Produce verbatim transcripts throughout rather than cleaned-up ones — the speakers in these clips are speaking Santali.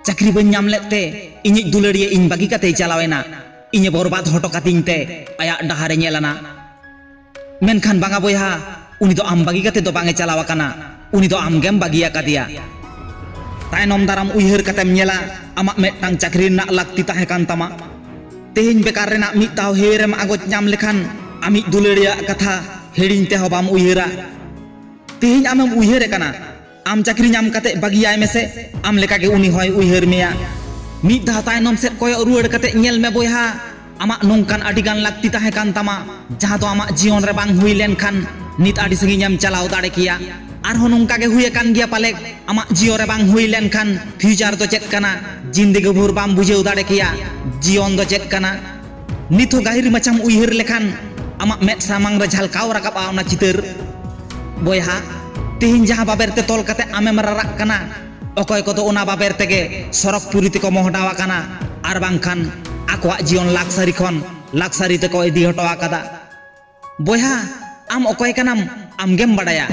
ᱪᱟᱹᱠᱨᱤ ᱵᱟᱹᱧ ᱧᱟᱢ ᱞᱮᱫ ᱛᱮ ᱤᱧᱤᱡ ᱫᱩᱞᱟᱹᱲᱤᱭᱟᱹ ᱤᱧ ᱵᱟᱹᱜᱤ ᱠᱟᱛᱮᱭ ᱪᱟᱞᱟᱣ ᱮᱱᱟ᱾ ᱤᱧᱮ ᱵᱚᱨᱵᱟᱫ ᱦᱚᱴᱚ ᱠᱟᱹᱫᱤᱧ ᱛᱮ ᱟᱭᱟᱜ ᱰᱟᱦᱟᱨᱮ ᱧᱮᱞ ᱟᱱᱟ᱾ ᱢᱮᱱᱠᱷᱟᱱ ᱵᱟᱝᱟ ᱵᱚᱭᱦᱟ, ᱩᱱᱤ ᱫᱚ ᱟᱢ ᱵᱟᱹᱜᱤ ᱠᱟᱛᱮ ᱫᱚ ᱵᱟᱝ ᱮ ᱪᱟᱞᱟᱣ ᱟᱠᱟᱱᱟ, ᱩᱱᱤ ᱫᱚ ᱟᱢ ᱜᱮᱢ ᱵᱟᱹᱜᱤ ᱟᱠᱟᱫᱮᱭᱟ᱾ ᱛᱟᱭᱱᱚᱢ ᱫᱟᱨᱟᱢ ᱩᱭᱦᱟᱹᱨ ᱠᱟᱛᱮᱢ ᱧᱮᱞᱟ, ᱟᱢᱟᱜ ᱢᱤᱫᱴᱟᱝ ᱪᱟᱹᱠᱨᱤ ᱨᱮᱱᱟᱜ ᱞᱟᱹᱠᱛᱤ ᱛᱟᱦᱮᱸ ᱠᱟᱱ ᱛᱟᱢᱟ᱾ ᱛᱮᱦᱮᱧ ᱵᱮᱠᱟᱨ ᱨᱮᱱᱟᱜ ᱢᱤᱫ ᱫᱷᱟᱣ ᱦᱮᱣᱮᱨᱮᱢ ᱟᱜᱚᱪ ᱧᱟᱢ ᱞᱮᱠᱷᱟᱱ ᱟᱢᱤᱡ ᱫᱩᱞᱟᱹᱲᱤᱭᱟᱹᱣᱟᱜ ᱠᱟᱛᱷᱟ ᱦᱤᱲᱤᱧ ᱛᱮᱦᱚᱸ ᱵᱟᱢ ᱩᱭᱦᱟᱹᱨᱟ᱾ ᱛᱮᱦᱮᱧ ᱟᱢᱮᱢ ᱩᱭᱦᱟᱹᱨᱮ ᱠᱟᱱᱟ, ᱟᱢ ᱪᱟᱹᱠᱨᱤ ᱧᱟᱢ ᱠᱟᱛᱮ ᱵᱟᱹᱜᱤᱭᱟᱭ ᱢᱮᱥᱮ, ᱟᱢ ᱞᱮᱠᱟᱜᱮ ᱩᱱᱤ ᱦᱚᱸᱭ ᱩᱭᱦᱟᱹᱨ ᱢᱮᱭᱟ᱾ ᱢᱤᱫ ᱫᱷᱟᱣ ᱛᱟᱭᱱᱚᱢ ᱥᱮᱫ ᱠᱚᱭᱚᱜ ᱨᱩᱣᱟᱹᱲ ᱠᱟᱛᱮ ᱧᱮᱞ ᱢᱮ ᱵᱚᱭᱦᱟ, ᱟᱢᱟᱜ ᱱᱚᱝᱠᱟᱱ ᱟᱹᱰᱤᱜᱟᱱ ᱞᱟᱹᱠᱛᱤ ᱛᱟᱦᱮᱸ ᱠᱟᱱ ᱛᱟᱢᱟ, ᱡᱟᱦᱟᱸ ᱫᱚ ᱟᱢᱟᱜ ᱡᱤᱭᱚᱱ ᱨᱮ ᱵᱟᱝ ᱦᱩᱭ ᱞᱮᱱᱠᱷᱟᱱ ᱱᱤᱛ ᱟᱹᱰᱤ ᱥᱟᱺᱜᱤᱧ ᱮᱢ ᱪᱟᱞᱟᱣ ᱫᱟᱲᱮ ᱠᱮᱭᱟ᱾ ᱟᱨᱦᱚᱸ ᱱᱚᱝᱠᱟ ᱜᱮ ᱦᱩᱭ ᱟᱠᱟᱱ ᱜᱮᱭᱟ ᱯᱟᱞᱮ, ᱟᱢᱟᱜ ᱡᱤᱭᱚᱱ ᱨᱮ ᱵᱟᱝ ᱦᱩᱭ ᱞᱮᱱᱠᱷᱟᱱ ᱯᱷᱤᱭᱩᱪᱟᱨ ᱫᱚ ᱪᱮᱫ ᱠᱟᱱᱟ, ᱡᱤᱱᱫᱮᱜᱤ ᱵᱷᱳᱨ ᱵᱟᱢ ᱵᱩᱡᱷᱟᱹᱣ ᱫᱟᱲᱮ ᱠᱮᱭᱟ ᱡᱤᱭᱚᱱ ᱫᱚ ᱪᱮᱫ ᱠᱟᱱᱟ᱾ ᱱᱤᱛ ᱦᱚᱸ ᱜᱟᱹᱦᱤᱨ ᱢᱟᱪᱷᱟᱢ ᱩᱭᱦᱟᱹᱨ ᱞᱮᱠᱷᱟᱱ ᱟᱢᱟᱜ ᱢᱮᱫ ᱥᱟᱢᱟᱝ ᱨᱮ ᱡᱷᱟᱞᱠᱟᱣ ᱨᱟᱠᱟᱵᱼᱟ ᱚᱱᱟ ᱪᱤᱛᱟᱹᱨ᱾ ᱵᱚᱭᱦᱟ, ᱛᱮᱦᱮᱧ ᱡᱟᱦᱟᱸ ᱵᱟᱵᱮᱨ ᱛᱮ ᱛᱚᱞ ᱠᱟᱛᱮ ᱟᱢᱮᱢ ᱨᱟᱨᱟᱜ ᱠᱟᱱᱟ, ᱚᱠᱚᱭ ᱠᱚᱫᱚ ᱚᱱᱟ ᱵᱟᱵᱮᱨ ᱛᱮᱜᱮ ᱥᱚᱨᱚᱜᱽᱯᱩᱨᱤ ᱛᱮᱠᱚ ᱢᱚᱦᱰᱟᱣ ᱟᱠᱟᱱᱟ, ᱟᱨ ᱵᱟᱝᱠᱷᱟᱱ ᱟᱠᱚᱣᱟᱜ ᱡᱤᱭᱚᱱ ᱞᱟᱠᱥᱟᱨᱤ ᱠᱷᱚᱱ ᱞᱟᱠᱥᱟᱨᱤ ᱛᱮᱠᱚ ᱤᱫᱤ ᱦᱚᱴᱚ ᱟᱠᱟᱫᱟ᱾ ᱵᱚᱭᱦᱟ, ᱟᱢ ᱚᱠᱚᱭ ᱠᱟᱱᱟᱢ, ᱟᱢᱜᱮᱢ ᱵᱟᱲᱟᱭᱟ᱾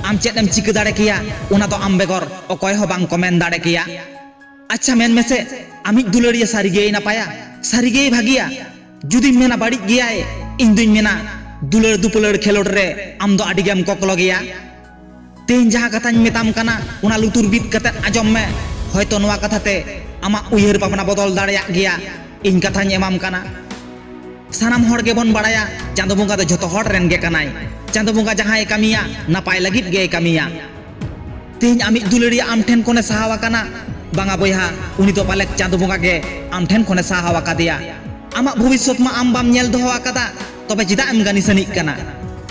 ᱟᱢ ᱪᱮᱫ ᱮᱢ ᱪᱤᱠᱟᱹ ᱫᱟᱲᱮ ᱠᱮᱭᱟ, ᱚᱱᱟ ᱫᱚ ᱟᱢ ᱵᱮᱜᱚᱨ ᱚᱠᱚᱭ ᱦᱚᱸ ᱵᱟᱝ ᱠᱚ ᱢᱮᱱ ᱫᱟᱲᱮ ᱠᱮᱭᱟ᱾ ᱟᱪᱪᱷᱟ, ᱢᱮᱱ ᱢᱮᱥᱮ, ᱟᱢᱤᱡ ᱫᱩᱞᱟᱹᱲᱤᱭᱟᱹ ᱥᱟᱹᱨᱤᱜᱮᱭ ᱱᱟᱯᱟᱭᱟ? ᱥᱟᱹᱨᱤᱜᱮᱭ ᱵᱷᱟᱹᱜᱤᱭᱟ? ᱡᱩᱫᱤᱢ ᱢᱮᱱᱟ ᱵᱟᱹᱲᱤᱡ ᱜᱮᱭᱟᱭ, ᱤᱧ ᱫᱩᱧ ᱢᱮᱱᱟ ᱫᱩᱞᱟᱹᱲ ᱫᱩᱯᱩᱞᱟᱹᱲ ᱠᱷᱮᱞᱳᱰ ᱨᱮ ᱟᱢ ᱫᱚ ᱟᱹᱰᱤ ᱜᱮᱢ ᱠᱚᱠᱞᱚ ᱜᱮᱭᱟ᱾ ᱛᱮᱦᱮᱧ ᱡᱟᱦᱟᱸ ᱠᱟᱛᱷᱟᱧ ᱢᱮᱛᱟᱢ ᱠᱟᱱᱟ, ᱚᱱᱟ ᱞᱩᱛᱩᱨ ᱵᱤᱫ ᱠᱟᱛᱮ ᱟᱸᱡᱚᱢ ᱢᱮ᱾ ᱦᱚᱭᱛᱚ ᱱᱚᱣᱟ ᱠᱟᱛᱷᱟ ᱛᱮ ᱟᱢᱟᱜ ᱩᱭᱦᱟᱹᱨ ᱵᱷᱟᱵᱽᱱᱟ ᱵᱚᱫᱚᱞ ᱫᱟᱲᱮᱭᱟᱜ ᱜᱮᱭᱟ᱾ ᱤᱧ ᱠᱟᱛᱷᱟᱧ ᱮᱢᱟᱢ ᱠᱟᱱᱟ᱾ ᱥᱟᱱᱟᱢ ᱦᱚᱲ ᱜᱮᱵᱚᱱ ᱵᱟᱲᱟᱭᱟ, ᱪᱟᱸᱫᱚ ᱵᱚᱸᱜᱟ ᱫᱚ ᱡᱷᱚᱛᱚ ᱦᱚᱲ ᱨᱮᱱ ᱜᱮ ᱠᱟᱱᱟᱭ᱾ ᱪᱟᱸᱫᱚ ᱵᱚᱸᱜᱟ ᱡᱟᱦᱟᱸᱭ ᱠᱟᱹᱢᱤᱭᱟ, ᱱᱟᱯᱟᱭ ᱞᱟᱹᱜᱤᱫ ᱜᱮᱭ ᱠᱟᱹᱢᱤᱭᱟ᱾ ᱛᱮᱦᱮᱧ ᱟᱢᱤᱡ ᱫᱩᱞᱟᱹᱲᱤᱭᱟᱹ ᱟᱢ ᱴᱷᱮᱱ ᱠᱷᱚᱱᱮ ᱥᱟᱦᱟᱣ ᱟᱠᱟᱱᱟ᱾ ᱵᱟᱝᱟ ᱵᱚᱭᱦᱟ, ᱩᱱᱤ ᱫᱚ ᱯᱟᱞᱮᱫ ᱪᱟᱸᱫᱚ ᱵᱚᱸᱜᱟ ᱜᱮ ᱟᱢ ᱴᱷᱮᱱ ᱠᱷᱚᱱᱮ ᱥᱟᱦᱟᱣ ᱟᱠᱟᱫᱮᱭᱟ᱾ ᱟᱢᱟᱜ ᱵᱷᱚᱵᱤᱥᱥᱚᱛ ᱢᱟ ᱟᱢ ᱵᱟᱢ ᱧᱮᱞ ᱫᱚᱦᱚ ᱟᱠᱟᱫᱟ, ᱛᱚᱵᱮ ᱪᱮᱫᱟᱜ ᱮᱢ ᱜᱟᱹᱱᱤᱥᱟᱹᱱᱤᱜ ᱠᱟᱱᱟ?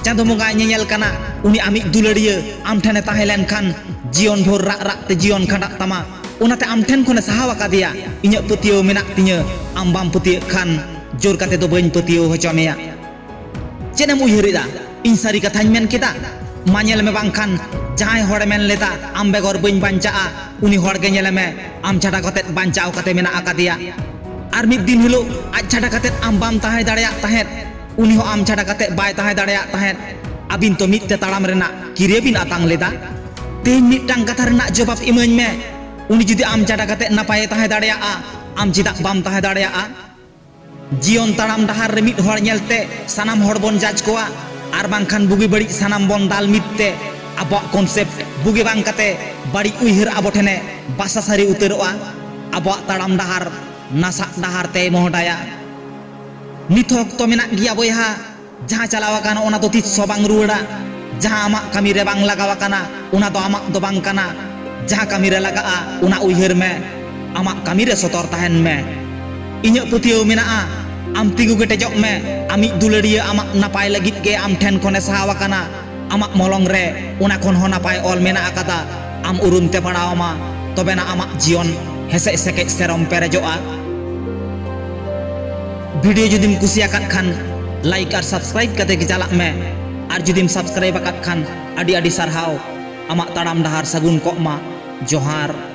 ᱪᱟᱸᱫᱚ ᱵᱚᱸᱜᱟᱭ ᱧᱮᱧᱮᱞ ᱠᱟᱱᱟ, ᱩᱱᱤ ᱟᱢᱤᱡ ᱫᱩᱞᱟᱹᱲᱤᱭᱟᱹ ᱟᱢ ᱴᱷᱮᱱᱮ ᱛᱟᱦᱮᱸ ᱞᱮᱱᱠᱷᱟᱱ ᱡᱤᱭᱚᱱ ᱵᱷᱳᱨ ᱨᱟᱜ ᱨᱟᱜ ᱛᱮ ᱡᱤᱭᱚᱱ ᱠᱷᱟᱸᱰᱟᱜ ᱛᱟᱢᱟ᱾ ᱚᱱᱟᱛᱮ ᱟᱢ ᱴᱷᱮᱱ ᱠᱷᱚᱱᱮ ᱥᱟᱦᱟᱣ ᱟᱠᱟᱫᱮᱭᱟ᱾ ᱤᱧᱟᱹᱜ ᱯᱟᱹᱛᱭᱟᱹᱣ ᱢᱮᱱᱟᱜ ᱛᱤᱧᱟᱹ, ᱟᱢ ᱵᱟᱢ ᱯᱟᱹᱛᱭᱟᱹᱜ ᱠᱷᱟᱱ ᱡᱳᱨ ᱠᱟᱛᱮ ᱫᱚ ᱵᱟᱹᱧ ᱯᱟᱹᱛᱭᱟᱹᱣ ᱦᱚᱪᱚ ᱢᱮᱭᱟ᱾ ᱪᱮᱫ ᱮᱢ ᱩᱭᱦᱟᱹᱨᱮᱫᱟ? ᱤᱧ ᱥᱟᱹᱨᱤ ᱠᱟᱛᱷᱟᱧ ᱢᱮᱱ ᱠᱮᱫᱟ? ᱢᱟ ᱧᱮᱞ ᱢᱮ, ᱵᱟᱝᱠᱷᱟᱱ ᱡᱟᱦᱟᱸᱭ ᱦᱚᱲᱮ ᱢᱮᱱ ᱞᱮᱫᱟ, "ᱟᱢ ᱵᱮᱜᱚᱨ ᱵᱟᱹᱧ ᱵᱟᱧᱪᱟᱜᱼᱟ", ᱩᱱᱤ ᱦᱚᱲ ᱜᱮ ᱧᱮᱞᱮ ᱢᱮ, ᱟᱢ ᱪᱷᱟᱰᱟ ᱠᱟᱛᱮᱫ ᱵᱟᱧᱪᱟᱣ ᱠᱟᱛᱮ ᱢᱮᱱᱟᱜ ᱟᱠᱟᱫᱮᱭᱟ᱾ ᱟᱨ ᱢᱤᱫ ᱫᱤᱱ ᱦᱤᱞᱳᱜ ᱟᱡ ᱪᱷᱟᱰᱟ ᱠᱟᱛᱮᱫ ᱟᱢ ᱵᱟᱢ ᱛᱟᱦᱮᱸ ᱫᱟᱲᱮᱭᱟᱜ ᱛᱟᱦᱮᱸᱫ, ᱩᱱᱤ ᱦᱚᱸ ᱟᱢ ᱪᱷᱟᱰᱟ ᱠᱟᱛᱮᱫ ᱵᱟᱭ ᱛᱟᱦᱮᱸ ᱫᱟᱲᱮᱭᱟᱜ ᱛᱟᱦᱮᱸᱫ᱾ ᱟᱹᱵᱤᱱ ᱛᱚ ᱢᱤᱫ ᱛᱮ ᱛᱟᱲᱟᱢ ᱨᱮᱱᱟᱜ ᱠᱤᱨᱭᱟᱹ ᱵᱤᱱ ᱟᱛᱟᱝ ᱞᱮᱫᱟ᱾ ᱛᱮᱦᱮᱧ ᱢᱤᱫᱴᱟᱝ ᱠᱟᱛᱷᱟ ᱨᱮᱱᱟᱜ ᱡᱚᱵᱟᱵ ᱤᱢᱟᱹᱧ ᱢᱮ, ᱩᱱᱤ ᱡᱩᱫᱤ ᱟᱢ ᱪᱟᱰᱟ ᱠᱟᱛᱮ ᱱᱟᱯᱟᱭᱮ ᱛᱟᱦᱮᱸ ᱫᱟᱲᱮᱭᱟᱜᱼᱟ, ᱟᱢ ᱪᱮᱫᱟᱜ ᱵᱟᱢ ᱛᱟᱦᱮᱸ ᱫᱟᱲᱮᱭᱟᱜᱼᱟ? ᱡᱤᱭᱚᱱ ᱛᱟᱲᱟᱢ ᱰᱟᱦᱟᱨ ᱨᱮ ᱢᱤᱫ ᱦᱚᱲ ᱧᱮᱞᱛᱮ ᱥᱟᱱᱟᱢ ᱦᱚᱲ ᱵᱚᱱ ᱡᱟᱡᱽ ᱠᱚᱣᱟ, ᱟᱨ ᱵᱟᱝᱠᱷᱟᱱ ᱵᱩᱜᱤ ᱵᱟᱹᱲᱤᱡ ᱥᱟᱱᱟᱢ ᱵᱚᱱ ᱫᱟᱞ ᱢᱤᱫ ᱛᱮ ᱟᱵᱚᱣᱟᱜ concept ᱵᱩᱜᱤ ᱵᱟᱝ ᱠᱟᱛᱮ ᱵᱟᱹᱲᱤᱡ ᱩᱭᱦᱟᱹᱨ ᱟᱵᱚ ᱴᱷᱮᱱᱮ ᱵᱟᱥᱟ ᱥᱟᱹᱨᱤ ᱩᱛᱟᱹᱨᱚᱜᱼᱟ᱾ ᱟᱵᱚᱣᱟᱜ ᱛᱟᱲᱟᱢ ᱰᱟᱦᱟᱨ ᱱᱟᱥᱟᱜ ᱰᱟᱦᱟᱨ ᱛᱮᱭ ᱢᱚᱦᱰᱟᱭᱟ᱾ ᱱᱤᱛ ᱦᱚᱸ ᱚᱠᱛᱚ ᱢᱮᱱᱟᱜ ᱜᱮᱭᱟ ᱵᱚᱭᱦᱟ, ᱡᱟᱦᱟᱸ ᱪᱟᱞᱟᱣ ᱟᱠᱟᱱ ᱚᱱᱟ ᱫᱚ ᱛᱤᱥ ᱦᱚᱸ ᱵᱟᱝ ᱨᱩᱣᱟᱹᱲᱟ᱾ ᱡᱟᱦᱟᱸ ᱟᱢᱟᱜ ᱠᱟᱹᱢᱤ ᱨᱮ ᱵᱟᱝ ᱞᱟᱜᱟᱣ ᱟᱠᱟᱱᱟ ᱚᱱᱟ ᱫᱚ ᱟᱢᱟᱜ ᱫᱚ ᱵᱟᱝ ᱠᱟᱱᱟ᱾ ᱡᱟᱦᱟᱸ ᱠᱟᱹᱢᱤ ᱨᱮ ᱞᱟᱜᱟᱜᱼᱟ ᱚᱱᱟ ᱩᱭᱦᱟᱹᱨ ᱢᱮ, ᱟᱢᱟᱜ ᱠᱟᱹᱢᱤ ᱨᱮ ᱥᱚᱛᱚᱨ ᱛᱟᱦᱮᱱ ᱢᱮ᱾ ᱤᱧᱟᱹᱜ ᱯᱟᱹᱛᱭᱟᱹᱣ ᱢᱮᱱᱟᱜᱼᱟ, ᱟᱢ ᱛᱤᱸᱜᱩ ᱠᱮᱴᱮᱡᱚᱜ ᱢᱮ᱾ ᱟᱢᱤᱡ ᱫᱩᱞᱟᱹᱲᱤᱭᱟᱹ ᱟᱢᱟᱜ ᱱᱟᱯᱟᱭ ᱞᱟᱹᱜᱤᱫ ᱜᱮ ᱟᱢ ᱴᱷᱮᱱ ᱠᱷᱚᱱᱮ ᱥᱟᱦᱟᱣ ᱟᱠᱟᱱᱟ᱾ ᱟᱢᱟᱜ ᱢᱚᱞᱚᱝ ᱨᱮ ᱚᱱᱟ ᱠᱷᱚᱱ ᱦᱚᱸ ᱱᱟᱯᱟᱭ ᱚᱞ ᱢᱮᱱᱟᱜ ᱟᱠᱟᱫᱟ᱾ ᱟᱢ ᱩᱨᱩᱢ ᱛᱮ ᱯᱟᱲᱟᱣ ᱟᱢᱟ, ᱛᱚᱵᱮᱱᱟ ᱟᱢᱟᱜ ᱡᱤᱭᱚᱱ ᱦᱮᱸᱥᱮᱡ ᱥᱮᱠᱮᱡ ᱥᱮᱨᱚᱢ ᱯᱮᱨᱮᱡᱚᱜᱼᱟ᱾ ᱵᱷᱤᱰᱤᱭᱳ ᱡᱩᱫᱤᱢ ᱠᱩᱥᱤᱭᱟᱠᱟᱫ ᱠᱷᱟᱱ like ᱟᱨ subscribe ᱠᱟᱛᱮ ᱜᱮ ᱪᱟᱞᱟᱜ ᱢᱮ, ᱟᱨ ᱡᱩᱫᱤᱢ subscribe ᱟᱠᱟᱫ ᱠᱷᱟᱱ ᱟᱹᱰᱤ ᱟᱹᱰᱤ ᱥᱟᱨᱦᱟᱣ᱾ ᱟᱢᱟᱜ ᱛᱟᱲᱟᱢ ᱰᱟᱦᱟᱨ ᱥᱟᱹᱜᱩᱱ ᱠᱚᱜ ᱢᱟ᱾ ᱡᱚᱦᱟᱨ᱾